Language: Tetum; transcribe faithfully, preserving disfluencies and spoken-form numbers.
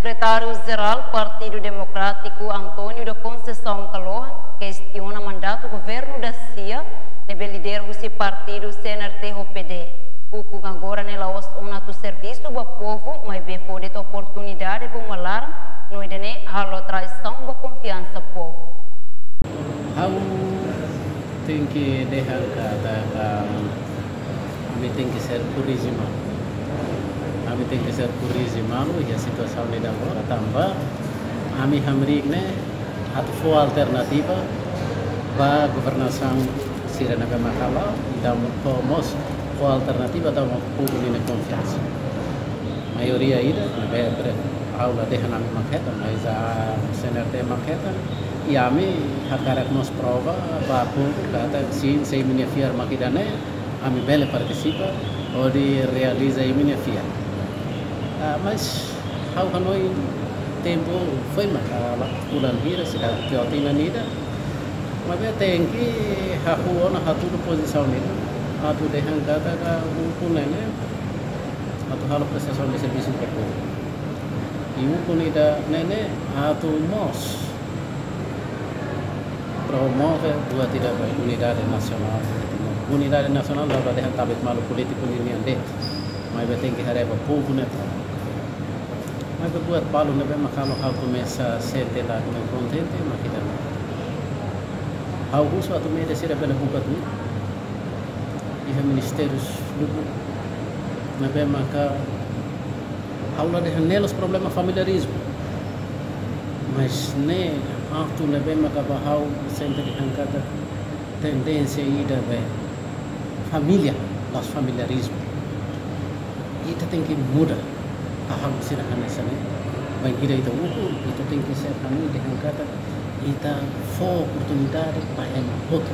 Sekretáriu-Jerál Partidu Demokrátiku, António da Conceição Kalohan, kestiona mandatu governu da-sia ne'ebé lidera husi partidu C N R T ho P D. Ukun agora ne'e la'ós ona atu servisu ba povu, maibé fó de'it oportunidade ba uma laran, no ida-ne'e halo traisaun ba konfiansa povu. Ha'u tenke dehan katak, ah, ami tenke ser korrije malu. Ami tenke ser korrije malu iha situasaun ida agora, tanba ami hamriik ne'e atu fó alternativa ba governasaun sira ne'ebé maka la'o, entaun fó mós, fó alternativa tau ba povu nia konfiansa. Maioria ida ne'ebé pre-, ha'u la dehan ami mak hetan, mas C N R T mak hetan, i ami hakarak mós prova ba povu katak sin, se imi-nia fiar mak ida-ne'e, ami bele partisipa hodi realiza imi-nia fiar. Ah, mas ha'u hanoin tempu foin maka la, fulan hira, seidauk to'o tinan ida. Maibé tenke hahú ona hatudu pozisaun ida atu dehan katak ukun ne'e atu halo prestasaun de servisu ba povu. I ukun ida-ne'e atu mós promove buat ida ba unidade nasionál. Unidade nasionál la dehan tabet malu polítiku ninian de'it, maibé tenke haree ba povu ne'e. Maibé buat balu ne'ebé maka halo ha'u komesa sente la kontente mak ida-ne'e. Ha'u husu atu média sira bele buka tuir iha ministériu lubuk ne'ebé maka, ha'u la dehan ne'e la'ós problema familiarizmu, mas ne'e atu ne'ebé maka ba ha'u sente dehan katak tendénsia ida be família, la'ós familiarizmu. Ita tenke muda. Hahán sira hanesan ne'e. Bainhira ita ukun, ita tenke ser hanoin dehan katak ita fó oportunidade ba ema hotu.